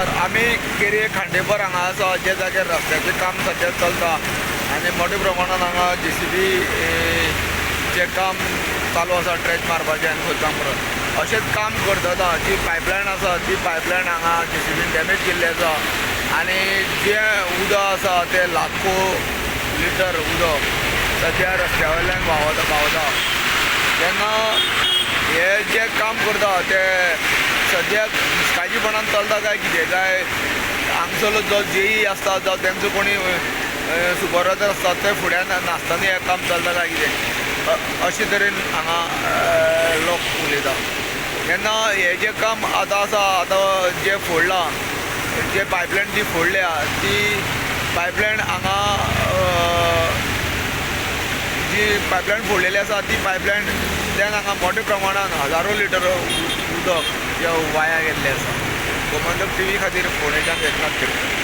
नमस्कार. आमी केरी खांडेपार हांगा आसा, जे जाग्यार रस्त्याचें काम सद्या चलता आनी मोठ्या प्रमाणान हांगा जेसीबी चें काम चालू आसा, ट्रेंच मारपाचें आनी खोदकाम करप. अशेंच काम करतना जी पायपलायन आसा ती पायपलायन हांगा जेसीबीन डॅमेज केल्ली आसा आनी जें उदक आसा तें लाखो लिटर उदक सद्या रस्त्या वयल्यान व्हांवता व्हांवता. तेन्ना हे जे काम करता ते सद्याक निश्काळजीपणान चलता काय कितें, काय हांगसरलो जो जेई आसता जावं तेंचो कोणी सुपरवायजर आसता ते फुड्यान नासतना हें काम चलता काय कितें, अशे तरेन हांगा लोक उलयता. तेन्ना हें जें काम आतां आसा, आतां जें फोडलां, जे पायपलायन जी फोडल्या ती पायपलायन हांगा जी पायपलायन फोडलेली आसा ती पायपलायनच्यान हांगा मोठ्या प्रमाणान हजारो लिटर उदक जें वाया गेल्लें आसा. गोमंतक टीव्ही खातीर फोंडेच्यान एकनाथ केरकर.